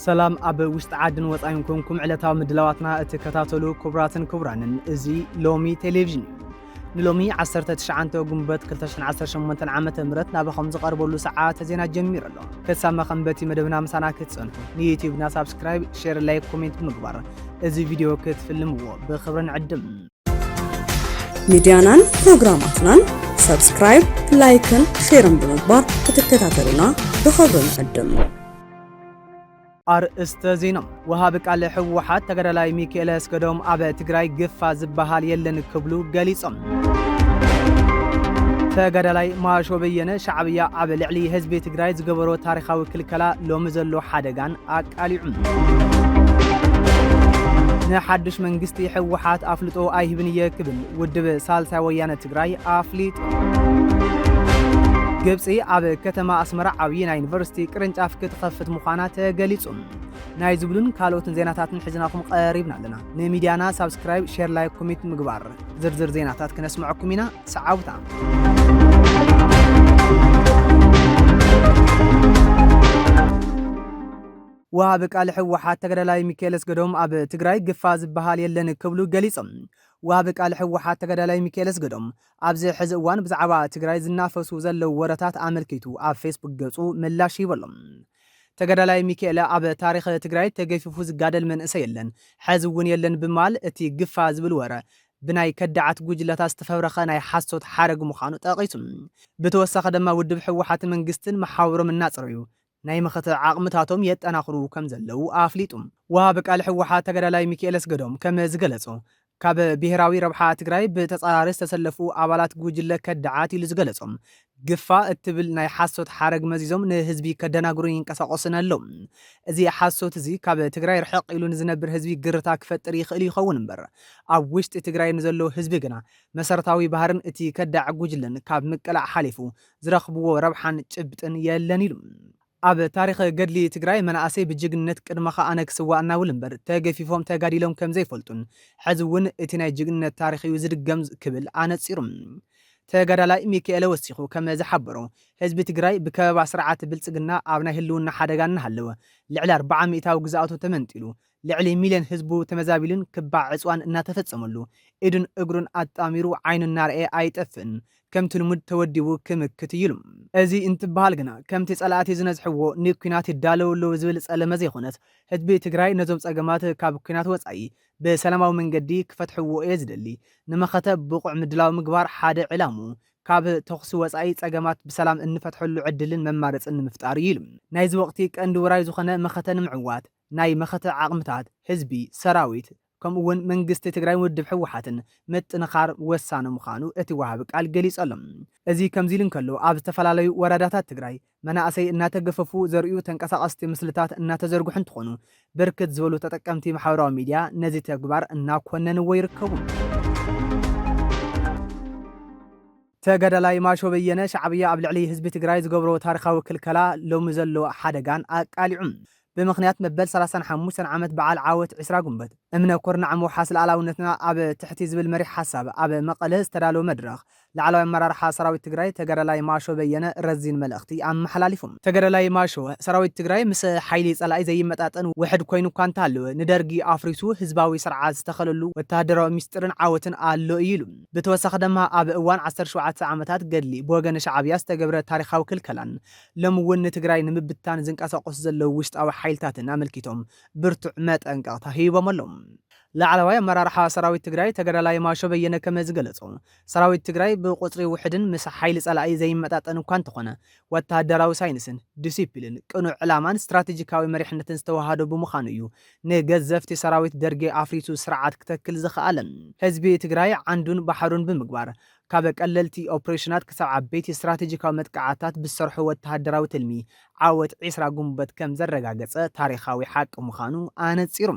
ሰላም ኣብ ውሽጢ ዓድን ወጻኢን ኮንኩም ዕለታዊ ምድላዋትና እትከታተሉ ክቡራትን ክቡራንን፣ እዚ ሎሚ ቴሌቪዥን እዩ። ንሎሚ ዓሰርተ ትሽዓተ ጉንበት ክልተ ሽሕን ዓሰርተ ሸሞንተን ዓመተ ምህረት ናባኹም ዝቐርበሉ ሰዓት ዜና ጀሚሩ ኣሎ። ክሳብ መኸንበቲ መደብና ምሳና ክትጸንሑ ንዩቲዩብና ሳብስክራይብ፣ ሼር፣ ላይክ፣ ኮሜንት ብምግባር እዚ ቪድዮ ክትፍልምዎ ብኽብሪ ንዕድም። ሚድያናን ፕሮግራማትናን ሳብስክራይብ፣ ላይክን ሼርን ብምግባር ክትከታተሉና ብኽብሪ ንዕድም። ኣርእስተ ዜና። ወሃቢ ቃል ህወሓት ተጋዳላይ ሚካኤል ኣስገዶም ኣብ ትግራይ ግፋ ዝበሃል የለን ክብሉ ገሊጾም። ተጋዳላይ ማሾ በየነ ሻዕብያ ኣብ ልዕሊ ህዝቢ ትግራይ ዝገበሮ ታሪኻዊ ክልከላ ሎሚ ዘሎ ሓደጋን ኣቃሊዑ። ንሓድሽ መንግስቲ ህወሓት ኣፍልጦ ኣይህብን እየ ክብል ውድብ ሳልሳይ ወያነ ትግራይ ኣፍሊጡ። ግብፂ ኣብ ከተማ ኣስመራ ዓብዪ ናይ ዩኒቨርሲቲ ቅርንጫፍ ክትኸፍት ምዃና ተገሊጹ። ናይ ዝብሉን ካልኦትን ዜናታትን ሒዝናኹም ቀሪብና ኣለና። ንሚድያና ሳብስክራይብ፣ ሼር፣ ላይክ፣ ኮሜንት ምግባር። ዝርዝር ዜናታት ክነስምዐኩም ኢና። ሰዓብታ። ወሃቢ ቃል ህወሓት ተጋዳላይ ሚካኤል ኣስገዶም ኣብ ትግራይ ግፋ ዝበሃል የለን ክብሉ ገሊጾም። ወሃቢ ቃል ህወሓት ተጋዳላይ ሚካኤል ኣስገዶም ኣብዚ ሕዚ እዋን ብዛዕባ ትግራይ ዝናፈሱ ዘለዉ ወረታት ኣመልኪቱ ኣብ ፌስቡክ ገጹ ምላሽ ሂቡ ኣሎ። ተጋዳላይ ሚካኤል ኣብ ታሪኽ ትግራይ ተገፊፉ ዝጋደል መንእሰይ የለን፣ ሕዚ እውን የለን ብምባል እቲ ግፋ ዝብል ወረ ብናይ ከዳዓት ጉጅለታት ዝተፈብረኸ ናይ ሓሶት ሓረግ ምዃኑ ጠቒሱ። ብተወሳኺ ድማ ውድብ ህወሓትን መንግስትን መሓውሮም እናጽረዩ ናይ መኸተ ዓቕምታቶም የጠናኽሩ ከም ዘለዉ ኣፍሊጡ። ወሃቢ ቃል ህወሓት ተጋዳላይ ሚካኤል ኣስገዶም ከም ዝገለጾ፣ ካብ ብሄራዊ ረብሓ ትግራይ ብተጻራሪ ዝተሰለፉ ኣባላት ጉጅለ ከዳዓት ኢሉ ዝገለጾም ግፋ እትብል ናይ ሓሶት ሓረግ መዚዞም ንህዝቢ ከደናግሩን ይንቀሳቐሱን ኣለዉ። እዚ ሓሶት እዚ ካብ ትግራይ ርሕቕ ኢሉ ንዝነብር ህዝቢ ግርታ ክፈጥር ይኽእል ይኸውን እምበር፣ ኣብ ውሽጢ ትግራይ ንዘሎ ህዝቢ ግና መሰረታዊ ባህርን እቲ ከዳዕ ጉጅለን ካብ ምቅላዕ ሓሊፉ ዝረኽብዎ ረብሓን ጭብጥን የለን ኢሉ። ኣብ ታሪኽ ገድሊ ትግራይ መናእሰይ ብጅግንነት ቅድመኻ ኣነ ክስዋእ እናበሉ እምበር ተገፊፎም ተጋዲሎም ከም ዘይፈልጡን ሕዚ እውን እቲ ናይ ጅግንነት ታሪኽ እዩ ዝድገም ክብል ኣነጺሩ። ተጋዳላይ ሚካኤለ ወሲኹ ከም ዝሓበሮ፣ ህዝቢ ትግራይ ብከበባ ስርዓት ብልጽግና ኣብ ናይ ህልውና ሓደጋ እናሃለወ ልዕሊ ኣርብዓ ሚእታዊ ግዝኣቱ ተመንጢሉ ልዕሊ ሚልዮን ህዝቡ ተመዛቢሉን ክባዕ ዕፅዋን እናተፈጸመሉ ኢዱን እግሩን ኣጣሚሩ ዓይኑ እናረኣየ ኣይጠፍእን። ከምቲ ልሙድ ተወዲቡ ክምክት እዩ ኢሉ። እዚ እንትበሃል ግና ከምቲ ጸላእቲ ዝነዝሕዎ ንኲናት ይዳለዉ ኣለዉ ዝብል ጸለመ ዘይኮነስ ህዝቢ ትግራይ ነዞም ጸገማት ካብ ኲናት ወጻኢ ብሰላማዊ መንገዲ ክፈትሕዎ እየ ዝደሊ። ንመኸተ ብቑዕ ምድላው ምግባር ሓደ ዕላሙ ካብ ተኹሲ ወጻኢ ጸገማት ብሰላም እንፈትሐሉ ዕድልን መማረጽን ንምፍጣር እዩ ኢሉ። ናይዚ ወቕቲ ቀንዲ ውራይ ዝኾነ መኸተ ንምዕዋት ናይ መኸተ ዓቕምታት ህዝቢ፣ ሰራዊት፣ ከምኡ እውን መንግስቲ ትግራይ ውድብ ህወሓትን ምጥንኻር ወሳኒ ምዃኑ እቲ ወሃቢ ቃል ገሊጹ ኣሎ። እዚ ከምዚ ኢሉ እንከሎ፣ ኣብ ዝተፈላለዩ ወረዳታት ትግራይ መናእሰይ እናተገፈፉ ዘርእዩ ተንቀሳቐስቲ ምስልታት እናተዘርግሑ እንትኾኑ፣ ብርክት ዝበሉ ተጠቀምቲ ማሕበራዊ ሚድያ ነዚ ተግባር እናኮነንዎ ይርከቡ። ተጋዳላይ ማሾ በየነ ሻዕብያ ኣብ ልዕሊ ህዝቢ ትግራይ ዝገብሮ ታሪኻዊ ክልከላ ሎሚ ዘሎ ሓደጋን ኣቃሊዑ። ብምኽንያት መበል ሰላሳን ሓሙሽተን ዓመት በዓል ዓወት ዕስራ ጉንበት እምነ ኩርናዕ ምውሓስ ሉዓላውነትና ኣብ ትሕቲ ዝብል መሪሕ ሓሳብ ኣብ መቐለ ዝተዳለወ መድረኽ ላዕለዋይ ኣመራርሓ ሰራዊት ትግራይ ተጋዳላይ ማሾ በየነ ረዚን መልእኽቲ ኣመሓላሊፎም። ተጋዳላይ ማሾ ሰራዊት ትግራይ ምስ ሓይሊ ጸላኢ ዘይመጣጠን ውሕድ ኮይኑ እኳ እንተሃለወ ንደርጊ ኣፍሪሱ ህዝባዊ ስርዓት ዝተኸለሉ ወተሃደራዊ ሚስጥርን ዓወትን ኣሎ እዩ ኢሉ። ብተወሳኺ ድማ ኣብ እዋን ዓሰርተ ሸውዓተ ዓመታት ገድሊ ብወገን ሻዕብያ ዝተገብረ ታሪኻዊ ክልከላን ሎሚ እውን ንትግራይ ንምብታን ዝንቀሳቐሱ ዘለዉ ውሽጣዊ ሓይልታትን ኣመልኪቶም ብርቱዕ መጠንቀቕታ ሂቦም ኣለዉ። ላዕለዋይ ኣመራርሓ ሰራዊት ትግራይ ተጋዳላይ ማሾ በየነ ከም ዝገለጾ፣ ሰራዊት ትግራይ ብቁጽሪ ውሕድን ምስ ሓይሊ ጸላኢ ዘይመጣጠን እኳ እንተኾነ፣ ወተሃደራዊ ሳይንስን ዲሲፕሊን፣ ቅኑዕ ዕላማን ስትራቴጂካዊ መሪሕነትን ዝተዋሃዶ ብምዃኑ እዩ ንገዘፍቲ ሰራዊት ደርጊ ኣፍሪሱ ስርዓት ክተክል ዝኸኣለ። ህዝቢ ትግራይ ዓንዱን ባሕሩን ብምግባር፣ ካብ ቀለልቲ ኦፕሬሽናት ክሳብ ዓበይቲ ስትራቴጂካዊ መጥቃዕታት ብዝሰርሖ ወተሃደራዊ ትልሚ ዓወት ዕስራ ጉንበት ከም ዘረጋገጸ ታሪኻዊ ሓቂ ምዃኑ ኣነጺሩ።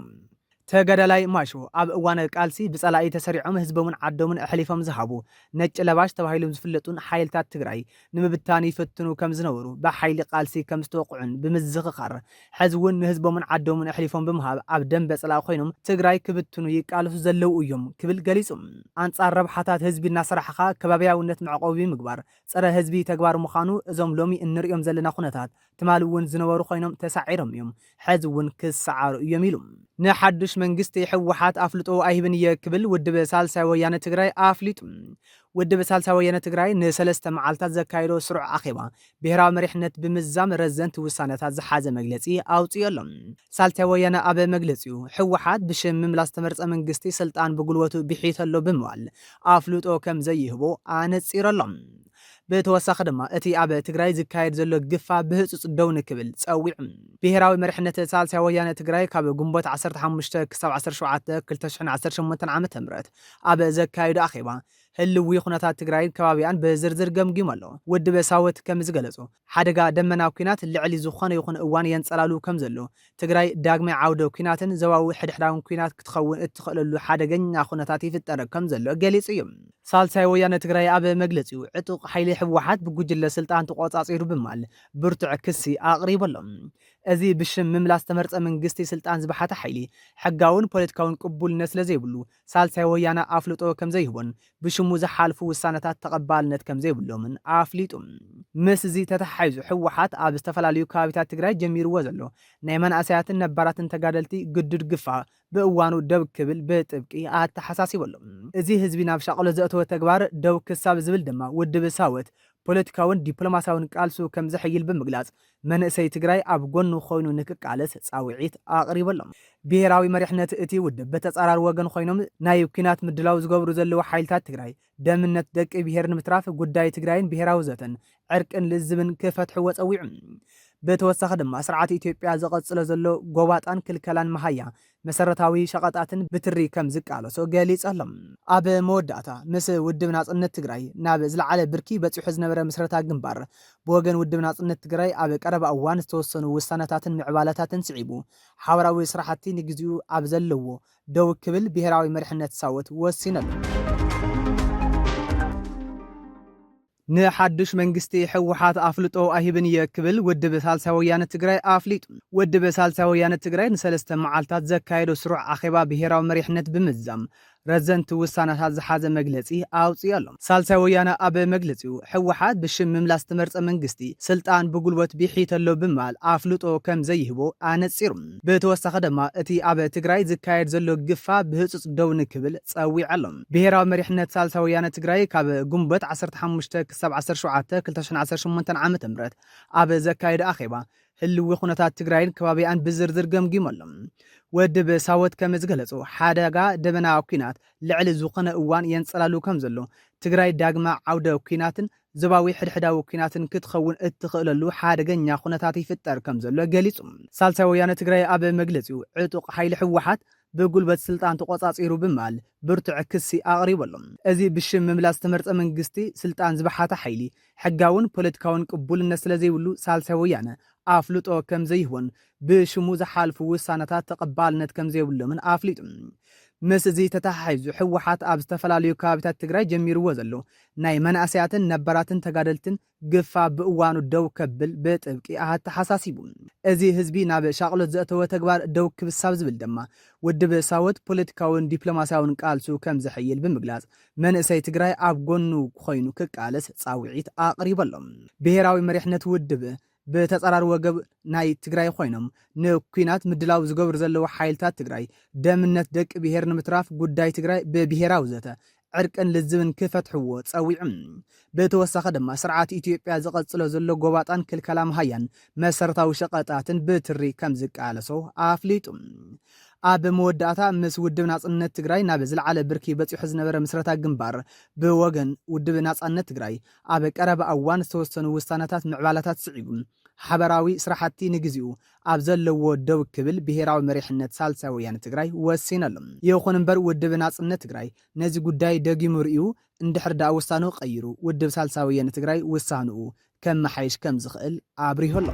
ተጋዳላይ ማሾ ኣብ እዋን ቃልሲ ብጸላኢ ተሰሪዖም ህዝቦምን ዓዶምን ኣሕሊፎም ዝሃቡ ነጭ ለባሽ ተባሂሎም ዝፍለጡን ሓይልታት ትግራይ ንምብታን ይፈትኑ ከም ዝነበሩ፣ ብሓይሊ ቃልሲ ከም ዝተወቕዑን ብምዝኽኻር፣ ሕዚ እውን ንህዝቦምን ዓዶምን ኣሕሊፎም ብምሃብ ኣብ ደንበ ጸላኢ ኮይኖም ትግራይ ክብትኑ ይቃለሱ ዘለዉ እዮም ክብል ገሊጹ። ኣንጻር ረብሓታት ህዝቢ እናሰራሕኻ ከባብያውነት መዕቆቢ ምግባር ጸረ ህዝቢ ተግባር ምዃኑ እዞም ሎሚ እንርእዮም ዘለና ኩነታት ትማሊ እውን ዝነበሩ ኮይኖም ተሳዒሮም እዮም፣ ሕዚ እውን ክሰዓሩ እዮም ኢሉ። ንሓዱሽ መንግስቲ ህወሓት ኣፍልጦ ኣይህብን እየ ክብል ውድብ ሳልሳይ ወያነ ትግራይ ኣፍሊጡ። ውድብ ሳልሳይ ወያነ ትግራይ ንሰለስተ መዓልታት ዘካየዶ ስሩዕ ኣኼባ ብሄራዊ መሪሕነት ብምዛም ረዘንቲ ውሳነታት ዝሓዘ መግለጺ ኣውፅኡ ኣሎ። ሳልሳይ ወያነ ኣብ መግለጺኡ ህወሓት ብሽም ምምላስ ተመርጸ መንግስቲ ስልጣን ብጉልበቱ ብሒቱ ኣሎ ብምባል ኣፍልጦ ከም ዘይህቦ ኣነጺሩ ኣሎ። ብተወሳኺ ድማ እቲ ኣብ ትግራይ ዝካየድ ዘሎ ግፋ ብህፁፅ ደው ንክብል ፀዊዑ። ብሄራዊ መሪሕነት ሳልሳይ ወያነ ትግራይ ካብ ግንቦት ዓሰርተ ሓሙሽተ ክሳብ ዓሰርተ ሸውዓተ ክልተ ሽሕን ዓሰርተ ሸሞንተን ዓመተ ምህረት ኣብ ዘካየዶ ኣኼባ ህልዊ ኩነታት ትግራይን ከባቢኣን ብዝርዝር ገምጊሙ ኣሎ። ውድብ ሳወት ከም ዝገለጾ፣ ሓደጋ ደመና ኲናት ልዕሊ ዝኾነ ይኹን እዋን የንጸላሉ ከም ዘሎ፣ ትግራይ ዳግማይ ዓውደ ኲናትን ዞባዊ ሕድሕዳውን ኲናት ክትኸውን እትኽእለሉ ሓደገኛ ኩነታት ይፍጠር ከም ዘሎ ገሊጹ እዩ። ሳልሳይ ወያነ ትግራይ ኣብ መግለጺኡ፣ ዕጡቕ ሓይሊ ህወሓት ብጉጅለ ስልጣን ተቖጻጺሩ ብምባል ብርቱዕ ክሲ ኣቕሪቡ ኣሎ። እዚ ብሽም ምምላስ ተመርጸ መንግስቲ ስልጣን ዝበሓተ ሓይሊ፣ ሕጋውን ፖለቲካውን ቅቡልነት ስለ ዘይብሉ፣ ሳልሳይ ወያነ ኣፍልጦ ከም ዘይህቦን ብሽሙ ዝሓልፉ ውሳነታት ተቐባልነት ከም ዘይብሎምን ኣፍሊጡ። ምስዚ ተተሓሒዙ፣ ህወሓት ኣብ ዝተፈላለዩ ከባቢታት ትግራይ ጀሚርዎ ዘሎ ናይ መናእሰያትን ነባራትን ተጋደልቲ ግዱድ ግፋ ብእዋኑ ደው ክብል ብጥብቂ ኣተሓሳሲቡ ኣሎ። እዚ ህዝቢ ናብ ሻቕሎት ዘእተወ ተግባር ደው ክሳብ ዝብል ድማ ውድብ ሳወት ፖለቲካውን ዲፕሎማሲያውን ቃልሱ ከም ዘሐይል ብምግላጽ፣ መንእሰይ ትግራይ ኣብ ጎኑ ኮይኑ ንክቃለስ ጻውዒት ኣቕሪቡ ኣሎ። ብሄራዊ መሪሕነት እቲ ውድብ ብተጻራሪ ወገን ኮይኖም ናይ ኲናት ምድላው ዝገብሩ ዘለዉ ሓይልታት ትግራይ ደምነት ደቂ ብሄር ንምትራፍ ጉዳይ ትግራይን ብሄራዊ ዘተን ዕርቅን ልዝብን ክፈትሕዎ ጸዊዑ። ብተወሳኺ ድማ ስርዓት ኢትዮጵያ ዘቐጽሎ ዘሎ ጎባጣን ክልከላን መሃያ መሰረታዊ ሸቐጣትን ብትሪ ከም ዝቃለሶ ገሊጹ ኣሎ። ኣብ መወዳእታ ምስ ውድብ ናጽነት ትግራይ ናብ ዝለዓለ ብርኪ በጺሑ ዝነበረ ምስረታ ግንባር ብወገን ውድብ ናጽነት ትግራይ ኣብ ቀረባ እዋን ዝተወሰኑ ውሳነታትን ምዕባለታትን ስዒቡ ሓበራዊ ስራሕቲ ንግዚኡ ኣብ ዘለዎ ደው ክብል ብሄራዊ መሪሕነት ሳወት ወሲኑ ኣሎ። ንሓዱሽ መንግስቲ ህወሓት ኣፍልጦ ኣይህብን እየ ክብል ውድብ ሳልሳይ ወያነ ትግራይ ኣፍሊጡ። ውድብ ሳልሳይ ወያነ ትግራይ ንሰለስተ መዓልታት ዘካየዶ ስሩዕ ኣኼባ ብሄራዊ መሪሕነት ብምዛም ረዘንቲ ውሳነታት ዝሓዘ መግለጺ ኣውፅኡ ኣሎ። ሳልሳይ ወያነ ኣብ መግለጺኡ፣ ህወሓት ብሽም ምምላስ ተመርጸ መንግስቲ ስልጣን ብጉልበት ቢሒተሎ ብምባል ኣፍልጦ ከም ዘይህቦ ኣነጺሩ። ብተወሳኺ ድማ እቲ ኣብ ትግራይ ዝካየድ ዘሎ ግፋ ብህጹጽ ደው ንክብል ጸዊዑ ኣሎ። ብሄራዊ መሪሕነት ሳልሳይ ወያነ ትግራይ ካብ ግንቦት ዓሰርተ ሓሙሽተ ክሳብ ዓሰርተ ሸውዓተ ክልተ ሽሕን ዓሰርተ ሸሞንተን ዓመተ ምህረት ኣብ ዘካየዶ ኣኼባ ህልዊ ኩነታት ትግራይን ከባቢኣን ብዝርዝር ገምጊሙ ኣሎ። ውድብ ሳወት ከም ዝገለጾ፣ ሓደጋ ደበና ኲናት ልዕሊ ዝኾነ እዋን የንጸላሉ ከም ዘሎ፣ ትግራይ ዳግመ ዓውደ ኲናትን ዞባዊ ሕድሕዳዊ ኲናትን ክትኸውን እትኽእለሉ ሓደገኛ ኩነታት ይፍጠር ከም ዘሎ ገሊጹ። ሳልሳይ ወያነ ትግራይ ኣብ መግለጺኡ፣ ዕጡቕ ሓይሊ ህወሓት ብጉልበት ስልጣን ተቖጻጺሩ ብምባል ብርቱዕ ክሲ ኣቕሪቡ ኣሎ። እዚ ብሽም ምምላስ ዝተመርጸ መንግስቲ ስልጣን ዝበሓተ ሓይሊ፣ ሕጋውን ፖለቲካውን ቅቡልነት ስለ ዘይብሉ፣ ሳልሳይ ወያነ ኣፍልጦ ከም ዘይህቦን ብሽሙ ዝሓልፉ ውሳነታት ተቐባልነት ከም ዘይብሎምን ኣፍሊጡ። ምስ እዚ ተተሓሒዙ፣ ህወሓት ኣብ ዝተፈላለዩ ከባቢታት ትግራይ ጀሚርዎ ዘሎ ናይ መናእሰያትን ነባራትን ተጋደልትን ግፋ ብእዋኑ ደው ከብል ብጥብቂ ኣተሓሳሲቡ። እዚ ህዝቢ ናብ ሻቕሎት ዘእተወ ተግባር ደው ክብሳብ ዝብል ድማ፣ ውድብ ሳወት ፖለቲካውን ዲፕሎማሲያውን ቃልሱ ከም ዘሐይል ብምግላጽ፣ መንእሰይ ትግራይ ኣብ ጎኑ ኮይኑ ክቃለስ ጻውዒት ኣቕሪቡ ኣሎ። ብሄራዊ መሪሕነት ውድብ ብተጻራሪ ወገብ ናይ ትግራይ ኮይኖም ንኲናት ምድላው ዝገብሩ ዘለዉ ሓይልታት ትግራይ፣ ደምነት ደቂ ብሄር ንምትራፍ ጉዳይ ትግራይ ብብሄራዊ ዘተ ዕርቅን ልዝብን ክፈትሕዎ ጸዊዑ። ብተወሳኺ ድማ ስርዓት ኢትዮጵያ ዝቐጽሎ ዘሎ ጎባጣን ክልከላ መሃያን መሰረታዊ ሸቐጣትን ብትሪ ከም ዝቃለሶ ኣፍሊጡ። ኣብ መወዳእታ ምስ ውድብ ናጽነት ትግራይ ናብ ዝለዓለ ብርኪ በጺሑ ዝነበረ ምስረታ ግንባር ብወገን ውድብ ናጻነት ትግራይ ኣብ ቀረባ እዋን ዝተወሰኑ ውሳነታት ምዕባላታት ስዒቡ ሓበራዊ ስራሕቲ ንግዚኡ ኣብ ዘለዎ ደው ክብል ብሄራዊ መሪሕነት ሳልሳይ ወያነ ትግራይ ወሲኑ ኣሎ። ይኹን እምበር ውድብ ናጽነት ትግራይ ነዚ ጉዳይ ደጊሙ ርእዩ እንድሕር ደኣ ውሳንኡ ቀይሩ ውድብ ሳልሳይ ወያነ ትግራይ ውሳንኡ ከመሓይሽ ከም ዝኽእል ኣብሪሁ ኣሎ።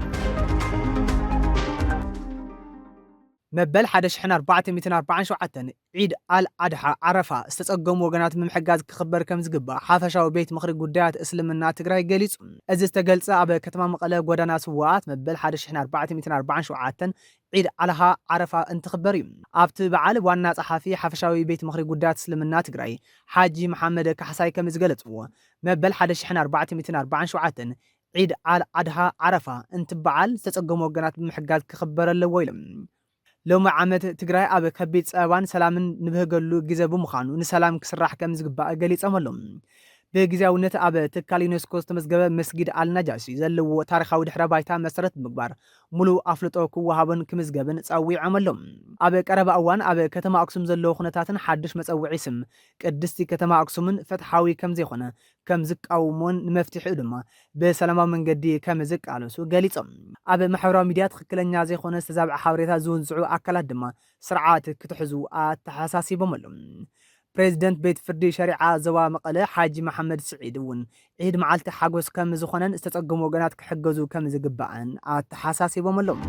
መበል ሓደ ሽሕን ኣርባዕተ ሚእትን ኣርባዓን ሸውዓተን ዒድ ኣል ኣድሓ ዓረፋ ዝተጸገሙ ወገናት ብምሕጋዝ ክኽበር ከም ዝግባእ ሓፈሻዊ ቤት ምኽሪ ጉዳያት እስልምና ትግራይ ገሊጹ። እዚ ዝተገልጸ ኣብ ከተማ መቐለ ጎዳና ስዋኣት መበል ሓደ ሽሕን ኣርባዕተ ሚእትን ኣርባዓን ሸውዓተን ዒድ ኣልሃ ዓረፋ እንትኽበር እዩ። ኣብቲ በዓል ዋና ጸሓፊ ሓፈሻዊ ቤት ምኽሪ ጉዳያት እስልምና ትግራይ ሓጂ መሓመድ ካሕሳይ ከም ዝገለጽዎ፣ መበል ሓደ ሽሕን ኣርባዕተ ሚእትን ኣርባዓን ሸውዓተን ዒድ ኣል ኣድሃ ዓረፋ እንትበዓል ዝተጸገሙ ወገናት ብምሕጋዝ ክኽበር ኣለዎ ኢሎም። ሎሚ ዓመት ትግራይ ኣብ ከቢድ ጸበባን ሰላምን ንብህገሉ ግዜ ብምዃኑ ንሰላም ክስራሕ ከም ዝግባእ ገሊጾም ኣለዉ። ብግዜያውነት ኣብ ትካል ዩኔስኮ ዝተመዝገበ መስጊድ ኣልናጃሺ ዘለዎ ታሪኻዊ ድሕረ ባይታ መሰረት ብምግባር ሙሉእ ኣፍልጦ ክወሃቦን ክምዝገብን ጸዊዖም ኣለዉ። ኣብ ቀረባ እዋን ኣብ ከተማ ኣክሱም ዘለዎ ኩነታትን ሓድሽ መጸውዒ ስም ቅድስቲ ከተማ ኣክሱምን ፍትሓዊ ከም ዘይኮነ ከም ዝቃወሞን ንመፍትሒኡ ድማ ብሰላማዊ መንገዲ ከም ዝቃለሱ ገሊጾም። ኣብ ማሕበራዊ ሚድያ ትኽክለኛ ዘይኮነ ዝተዛብዐ ሓበሬታ ዝውንዝዑ ኣካላት ድማ ስርዓት ክትሕዙ ኣተሓሳሲቦም ኣለዉ። ፕሬዚደንት ቤት ፍርዲ ሸሪዓ ዞባ መቐለ ሓጂ መሓመድ ስዒድ እውን ዒድ መዓልቲ ሓጎስ ከም ዝኾነን ዝተጸገሙ ወገናት ክሕገዙ ከም ዝግባእን ኣተሓሳሲቦም ኣለዉ።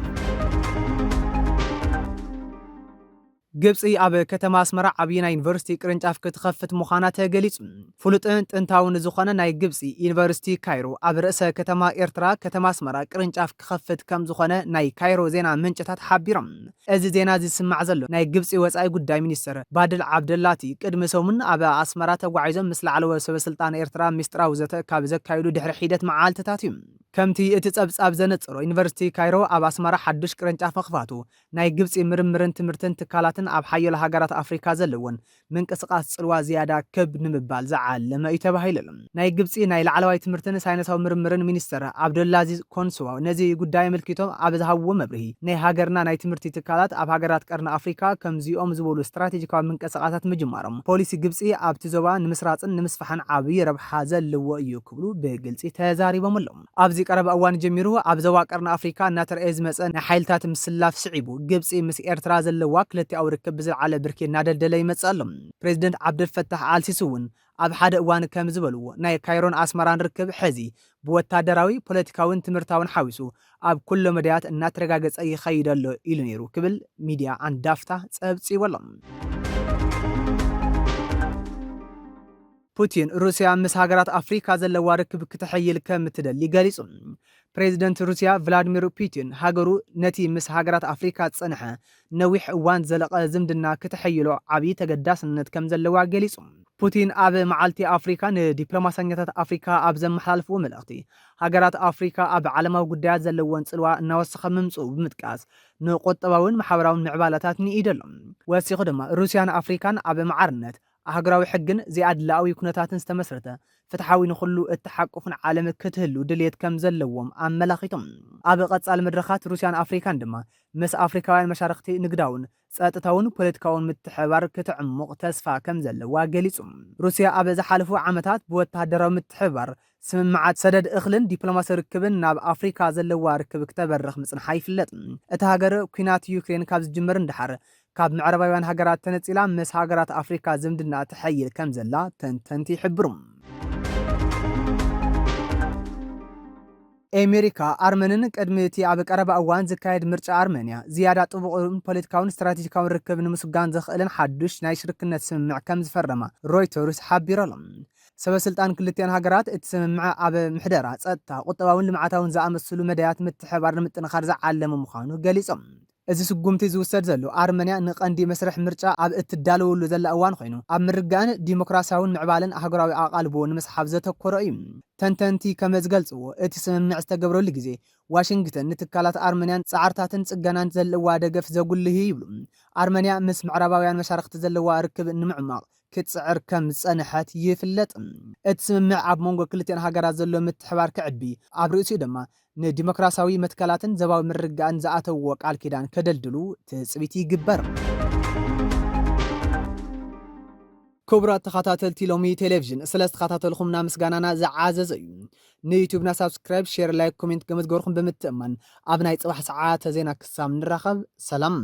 ግብጺ ኣብ ከተማ ኣስመራ ዓብዪ ናይ ዩኒቨርሲቲ ቅርንጫፍ ክትኸፍት ምዃና ተገሊጹ። ፍሉጥን ጥንታውን ዝኾነ ናይ ግብጺ ዩኒቨርሲቲ ካይሮ ኣብ ርእሰ ከተማ ኤርትራ ከተማ ኣስመራ ቅርንጫፍ ክኸፍት ከም ዝኾነ ናይ ካይሮ ዜና ምንጭታት ሓቢሮም። እዚ ዜና እዚ ዝስማዕ ዘሎ ናይ ግብጺ ወጻኢ ጉዳይ ሚኒስትር ባድል ዓብደላቲ ቅድሚ ሰሙን ኣብ ኣስመራ ተጓዒዞም ምስ ላዕለዎት ሰበ ስልጣን ኤርትራ ሚስጥራዊ ዘተ ካብ ዘካየዱ ድሕሪ ሒደት መዓልትታት እዩ። ከምቲ እቲ ጸብጻብ ዘነጽሮ ዩኒቨርሲቲ ካይሮ ኣብ ኣስመራ ሓድሽ ቅርንጫፍ ምኽፋቱ ናይ ግብጺ ምርምርን ትምህርትን ትካላትን ኣብ ሓያሎ ሃገራት ኣፍሪካ ዘለወን ምንቅስቃስ ጽልዋ ዝያዳ ክብ ንምባል ዝዓለመ እዩ ተባሂሉ ኣሎ። ናይ ግብጺ ናይ ላዕለዋይ ትምህርትን ሳይንሳዊ ምርምርን ሚኒስትር ዓብደላዚዝ ኮንስዋ ነዚ ጉዳይ ኣመልኪቶም ኣብ ዝሃብዎ መብርሂ ናይ ሃገርና ናይ ትምህርቲ ትካላት ኣብ ሃገራት ቀርኒ ኣፍሪካ ከምዚኦም ዝበሉ ስትራቴጂካዊ ምንቅስቃሳት ምጅማሮም ፖሊሲ ግብጺ ኣብቲ ዞባ ንምስራጽን ንምስፋሕን ዓብዪ ረብሓ ዘለዎ እዩ ክብሉ ብግልጺ ተዛሪቦም ኣለዉ። ኣብዚ ቀረባ እዋን ጀሚሩ ኣብ ዞባ ቀርኒ ኣፍሪካ እናተረኣየ ዝመጸ ናይ ሓይልታት ምስላፍ ስዒቡ ግብጺ ምስ ኤርትራ ዘለዋ ክልቲኣዊ ርክብ ብዝለዓለ ብርኪ እናደልደለ ይመጽእ ኣሎ። ፕሬዚደንት ዓብደልፈታሕ ኣልሲሲ እውን ኣብ ሓደ እዋን ከም ዝበልዎ ናይ ካይሮን ኣስመራን ርክብ ሕዚ ብወታደራዊ፣ ፖለቲካውን ትምህርታውን ሓዊሱ ኣብ ኩሎ መዳያት እናተረጋገጸ ይኸይድ ኣሎ ኢሉ ነይሩ ክብል ሚድያ ኣንዳፍታ ጸብጺቡ ኣሎ። ፑቲን ሩስያ ምስ ሃገራት ኣፍሪካ ዘለዋ ርክብ ክተሐይል ከም እትደሊ ገሊጹ። ፕሬዚደንት ሩስያ ቭላድሚር ፑቲን ሃገሩ ነቲ ምስ ሃገራት ኣፍሪካ ዝጸንሐ ነዊሕ እዋን ዘለቐ ዝምድና ክተሐይሎ ዓብዪ ተገዳስነት ከም ዘለዋ ገሊጹ። ፑቲን ኣብ መዓልቲ ኣፍሪካ ንዲፕሎማሰኛታት ኣፍሪካ ኣብ ዘመሓላልፍዎ መልእኽቲ ሃገራት ኣፍሪካ ኣብ ዓለማዊ ጉዳያት ዘለወን ጽልዋ እናወሰኸ ምምጽኡ ብምጥቃስ ንቁጠባውን ማሕበራውን ምዕባለታት ንኢደሎም። ወሲኹ ድማ ሩስያን ኣፍሪካን ኣብ ማዕርነት ኣህጉራዊ ሕግን ዘይኣድላዊ ኩነታትን ዝተመስረተ ፍትሓዊ ንኹሉ እተሓቁፍን ዓለም ክትህሉ ድልየት ከም ዘለዎም ኣመላኺቶም። ኣብ ቀጻሊ መድረኻት ሩስያን ኣፍሪካን ድማ ምስ ኣፍሪካውያን መሻርክቲ ንግዳውን ጸጥታውን ፖለቲካውን ምትሕባር ክትዕሙቕ ተስፋ ከም ዘለዋ ገሊጹ። ሩስያ ኣብ ዝሓለፉ ዓመታት ብወተሃደራዊ ምትሕባር ስምምዓት ሰደድ እኽልን ዲፕሎማሲ ርክብን ናብ ኣፍሪካ ዘለዋ ርክብ ክተበርኽ ምጽንሓ ይፍለጥ። እታ ሃገር ኲናት ዩክሬን ካብ ዝጅምር ንደሓር ካብ ምዕራባውያን ሃገራት ተነጺላ ምስ ሃገራት ኣፍሪካ ዝምድና ትሐይል ከም ዘላ ተንተንቲ ይሕብሩ። ኣሜሪካ ኣርመንን ቅድሚ እቲ ኣብ ቀረባ እዋን ዝካየድ ምርጫ ኣርመንያ ዝያዳ ጥቡቕን ፖለቲካውን ስትራቴጂካውን ርክብ ንምስጋን ዘኽእልን ሓዱሽ ናይ ሽርክነት ስምምዕ ከም ዝፈረማ ሮይተርስ ሓቢሩ ኣሎ። ሰበ ስልጣን ክልቲኣን ሃገራት እቲ ስምምዕ ኣብ ምሕደራ፣ ጸጥታ፣ ቁጠባውን ልምዓታውን ዝኣመሰሉ መዳያት ምትሕባር ንምጥንኻር ዝዓለመ ምዃኑ ገሊጾም። እዚ ስጉምቲ ዝውሰድ ዘሎ ኣርመንያ ንቐንዲ መስርሕ ምርጫ ኣብ እትዳለወሉ ዘላ እዋን ኮይኑ ኣብ ምርግጋእን ዲሞክራሲያውን ምዕባለን ኣህጉራዊ ኣቓልቦ ንምስሓብ ዘተኮረ እዩ። ተንተንቲ ከም ዝገልጽዎ እቲ ስምምዕ ዝተገብረሉ ግዜ ዋሽንግተን ንትካላት ኣርመንያን ጻዕርታትን ጽገናን ዘለዋ ደገፍ ዘጉልህ እዩ ይብሉ። ኣርመንያ ምስ ምዕራባውያን መሻርክቲ ዘለዋ ርክብ ንምዕማቕ ክትጽዕር ከም ዝጸንሐት ይፍለጥ። እቲ ስምምዕ ኣብ መንጎ ክልቲኣን ሃገራት ዘሎ ምትሕባር ክዕቢ፣ ኣብ ርእሲኡ ድማ ንዲሞክራሲያዊ መትከላትን ዘባዊ ምርግጋእን ዝኣተዎ ቃል ኪዳን ከደልድሉ ትጽቢት ይግበር። ክቡራት ተኸታተልቲ ሎሚ ቴሌቪዥን ስለ ዝተኸታተልኹምና ምስጋናና ዝዓዘዘ እዩ። ንዩቱብና ሳብስክራይብ፣ ሼር፣ ላይክ፣ ኮሜንት ገመዝገርኹም ብምትእማን ኣብ ናይ ጽባሕ ሰዓተ ዜና ክሳብ ንራኸብ ሰላም።